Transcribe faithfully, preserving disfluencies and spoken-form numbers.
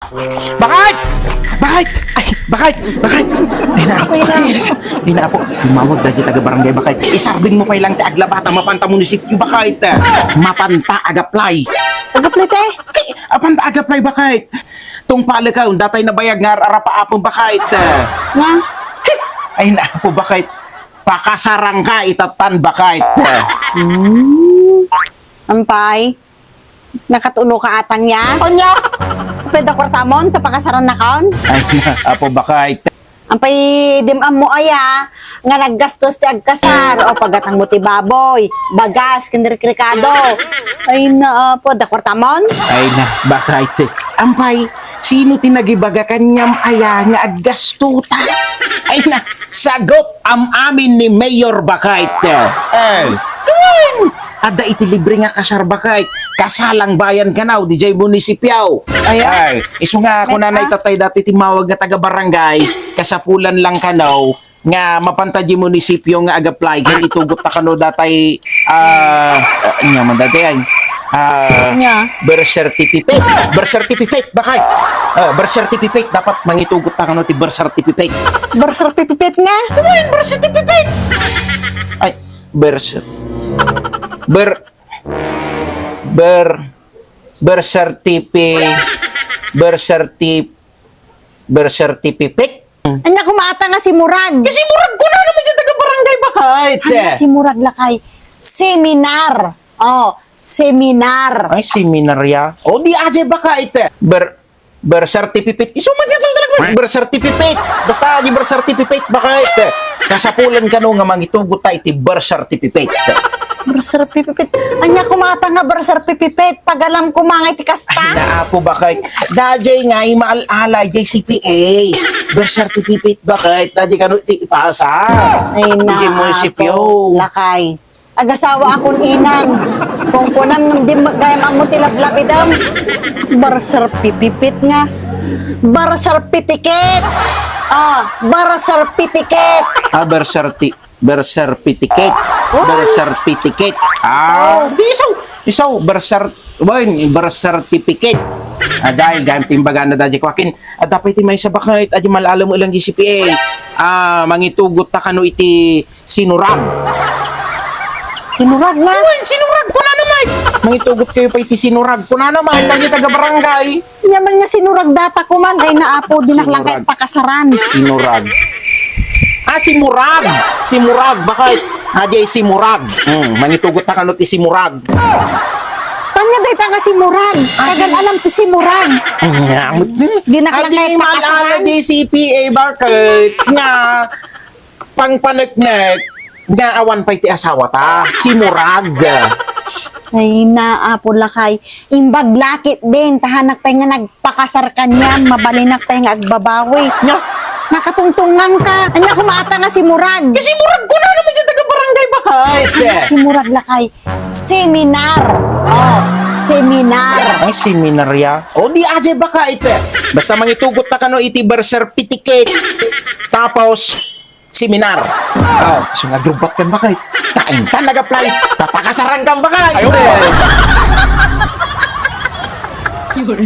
Bakit? Bakit? Ay, bakit? Bakit? Ay, naapo. Ay, naapo. Tumawag dagiti taga-barangay, bakit? Isardengmo pay lang ti aglabata, mapanta munisipyo, bakit? Mapanta ag-apply. Ag-apply, te? Ay, apanta ag-apply, bakit? Tungpalek ka, datay nabayag nga ar-arapa apem, bakit? Nga? Ay, naapo, bakit? Pakasarangka, itatan, bakit? Hmm. Ampay? Nakatuno ka atang ya? Anya? Pwede kwartamon, ta pakasarannakon? Ay, apo, bakit? Ampay, dim ammo aya, nga naggastos ti agkasar, o paggatangmo ti baboy, bagas, ken rikado. Ay, naapo, da kwartamon? Ay na, bakit? Ampay, sino ti nagibaga kaniam aya nga aggastota? Ay na, sagup am-amin ni Mayor, bakit? Eh, kawan! Adda iti libre nga kasar, bakit? Kasalang bayan kanaw, dijay munisipyo. Ay, ay, isu nga, kunana, itatay dati timmawag nga taga-barangay, kasapulan lang kanaw, nga mapanta di munisipyo nga ag-apply, ken itugot ta kano datay, ah, ah, anya man datay, ay, ah, birth certificate. Birth certificate, bakit? Ah, birth certificate, dapat mangitugot ta kano ti birth certificate. Birth certificate nga? Ano yung birth certificate? Ay, birth cer-, birth, birth, birth certifi-, birth certi-, birth certificate? Anya koma ata nga simurag? Kasi murag ko na naman yung taga-barangay, bakit? Anya simurag, lakay? Seminar. Oh, seminar. Ay, seminar ya. O, di aja, bakit? Ber-, birth certificate. Isu man nga talaga, birth certificate. Basta, di birth certificate, bakit? Kasapulan kano nga mangitugot ta iti birth certificate. Birth certificate. Anya koma ata nga birth certificate? Pagalam ko mangay ti kasta. Ay, naapo, bakit? Dajay nga, ay maal-ala, jay C P A. Birth certificate, bakit? Dajay kano ti ipasa. Ay, naapo. Lakay. Agasawa akon inang. Kung kunam ngem di gayam ammo ti lablabidam. Birth certificate nga. Birth certificate. Ah, birth certificate. Ah, birth certi-, birth certificate. Oh. Birth certificate. Ah, di isu, isu, birth cer-, wen, birth certificate. Ah, dahil gayam timbagana dadi ko akin. Ah, dapat iti maysa, bakit? Adi mal-alam mo ilang G C P A. Ah, mangitugot ta kano iti sinurag. Sinurag nga? Uy, sinurag, kunana, Mike. Mangitugot kayo pa iti sinurag. Kunana, Mike, dagiti taga-barangay. Nya man nga sinurag data ko man, ay naapo, di naklang kay pakasaran. Sinurag. Ah, simurag. Simurag, bakit? Ah, di ay simurag. Hmm, mangitugot ta kano ti simurag. Kanya dayta nga simurag. Ah, tagal alam ti simurag. Di naklang kay pakasaran. Adi mal-alam di C P A, bakit? Nga, pangpaneknek nga awan pay ti asawa ta, simurag. Ay, naapo, lakay. Imbag lakit din, tahanak pay nga nagpakasar kaniam, mabalinak pay nga agbabawi. Nya? Nakatungtungan ka. Anya koma ata nga simurag? Kasi murag ko na naman yung taga-barangay, bakit? Simurag, lakay. Seminar. Oh, seminar. Ay, seminar ya. O, di aja, bakit? Basta mangitugot ta kano iti birth certificate. Tapos, seminar. Oh, so nga grubat kan, bakit? Tain tan nag-apply. Tapakasaran kan, bakit? Ay, okay.